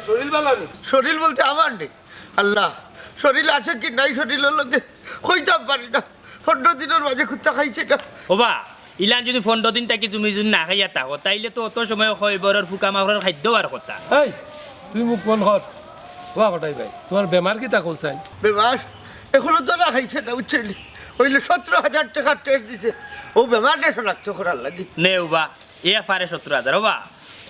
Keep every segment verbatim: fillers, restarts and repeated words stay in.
শরীর বালা নি? শরীর বলতে আমার নেই। আল্লাহ, শরীর আছে কি নাই শরীরর লগে কইতাম পারি না। পনরো দিনর মাঝে কুন্তা খাইছি না। ওবা, ইলান যুদি পনরো দিন থাকি তুমি যুদি না খাইয়া থাকো, তাইলে তো অত সময় কয়বরর ফুকা মাকড়র খাদ্য বার কথা। এই, তুই মুখ বন্ধ কর। ওবা কটাই ভাই, তুমার বেমার কিতা কও চাইন? বেমার? এখনো তো না খাইছে না, বুঝছইন নি? অইলে সতরো হাজার টেকার টেস্ট দিছে, অউ বেমারটা শনাক্ত করার লাগি। নে ওবা, এ পারে সতরো হাজার, ওবা,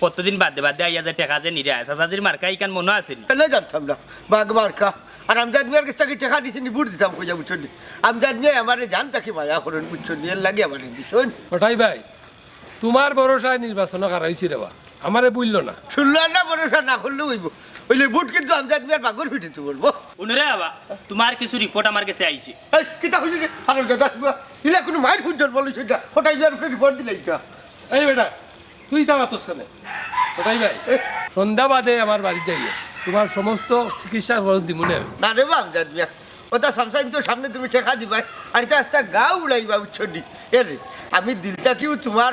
কতদিন বাদে বাদে আইয়া যে টেকা যে নিরায়, চাচাজির মার্কা ইখান মনো আছে নি? এলে জানতাম না, বাঘ মার্কা। আর আমজাদ মিয়ার গেছ থাকি টেকা নিছি নি, ভোট দিতাম কইয়া, বুঝছইন নি? আমজাদ মিয়ায় আমারে জান থাকি মায়া করইন, বুঝছইন নি? এরলাগি আমারে দিছইন। কটাই ভাই, তুমার ভরসায় নির্বাচনো খাড়াইছি রেবা, আমারে ভুললো না। হুনলা না, ভরসা না করলেও অইবো। অইলে ভোট কিন্তু আমজাদ মিয়ার বাঘর পিঠিত পড়বো। হুনো রেবা, তুমার কিছু রিপোর্ট আমার গেছে আইছে। এই, কিতা কইলি রে? আরে দাদা, ইলা কুনু মাইর খুঁজ জন্ম লইছে ইটা? কটাই মিয়ার উপরে রিপোর্ট দিলে ইটা? এই বেটা, তুই তা মাতস কেনে? কটাই ভাই, সন্ধ্যা বাদে আমার বাড়িত যাইও, তুমার সমস্ত চিকিৎসার খরচ দিমুনে আমি। না রেবা আমজাদ মিয়া, অতা সামসাইন তো সামনে তুমি টেকা দিবায়, আর ইতা আস্তা গাউ উড়াইবা, বুঝছো নি? এরে, আমি দিল থাকিউ তুমার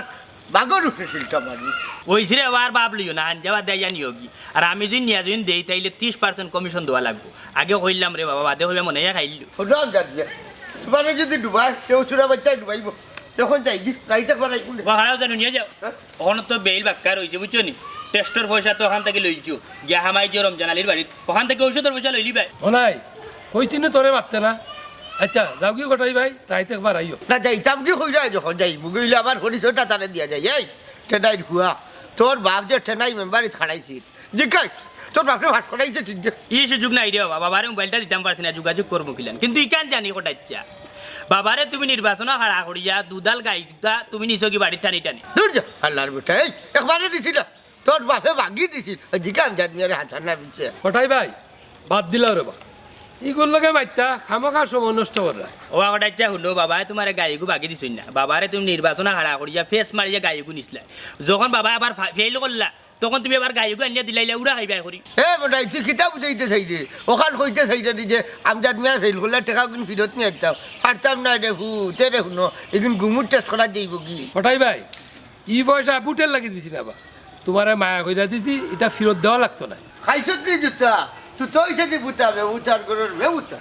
বাঘর উপরে সিলটা মারি। অইছে রেবা, আর বাপ লইও না, আনজাবা দেয় জানি হোক। আর আমি যুদি নিয়া যুদি দেই, তাইলে ত্রিশ পার্সেন্ট কমিশন দেওয়া লাগবো। আগে কইলাম রেবা, বাদে কইবা মনে অয় খাইলু। হুনো আমজাদ মিয়া, তুমারে যুদি ডুবায়, তে অউ চুরা বাইচ্চায় ডুবাইবো। তখন যাইগি, রাইত একবার আইবো নে। ওবা, খাড়াও জানো, নিয়া যাও। হ্যাঁ? অখন তো বেইল বাক্কা রইছে, বুঝছো নি? টেস্টর পয়সা তো অখান থাকি লইছো, গিয়া হামাই দিও রমজান আলীর বাড়িত, অখান থাকি ঔষধর পয়সা লইলিবায়। ও নাই, কইছি নু তোরে মাততে না। আচ্ছা, যাওগি কটাই ভাই, রাইত একবার আইও। না, যাইতাম কি কইরা যখন যাইমু, গইলে আমার পরিচয়টা তারে দিয়া যাই। এই, টেনাইর ফুয়া, তোর বাপ যে টেনাই মেম্বারিত খাড়াইছিল, জিকাই, তোর বাপরে পাশ করাইছে ঠিক যে। ই সুযোগ নাই রেবা, বাবারে মোবাইলটা দিতাম পারছি না, যোগাযোগ করমু কিলান। কিন্তু ইখান জানি কটাইচ্ছা, বাবারে তুমি নির্বাচনো খাড়া করিয়া দুধাল গাই দুটা তুমি নিছোগি বাড়িত টানি টানি। দূর যা, আল্লার বেটা, এই, একবারে দিছি না। তোর বাপে বাগি দিছিল। ওই জিকা আমজাদ মিয়ারে হাত না দিছে। কটাই ভাই, বাদ দিলাও রেবা। ইগুর লগে মাতিয়া খামোখা সময় নষ্ট কররায়। ওবা কটাইচ্ছা হুনো, বাবায় তুমারে গাইগু বাগি দিছইন না। বাবারে তুমি নির্বাচনো খাড়া করিয়া ফেস মারিয়া গাইগু নিছলায়। যখন বাবায় আবার ফা-, ফেইল করলা, তখন তুমি আবার গাইগু আনিয়া দিলাইলা, উড়া খাইবায় করি। এ বেটা, তুই কিতা বুঝাইতে চাইরে? অখান কইতে চাইরে নি যে আমজাদ মিয়ায় ফেইল করলা, টেকাগুন ফিরত নিয়া আইতাম। পারতাম না রে ফু, তে রে হুনো, ইগুন গুমুর টেস্ট করা যাইবো কি? কটাই ভাই, ই পয়সা ভোটর লাগি দিছি না বা, তুমারে মায়া কইরা দিছি, ইটা ফিরত দেওয়া লাগতো না। খাইছত নি জুতা? তুই তো অইছে নি বুতা, বেবুতার ঘরর বেবুতা।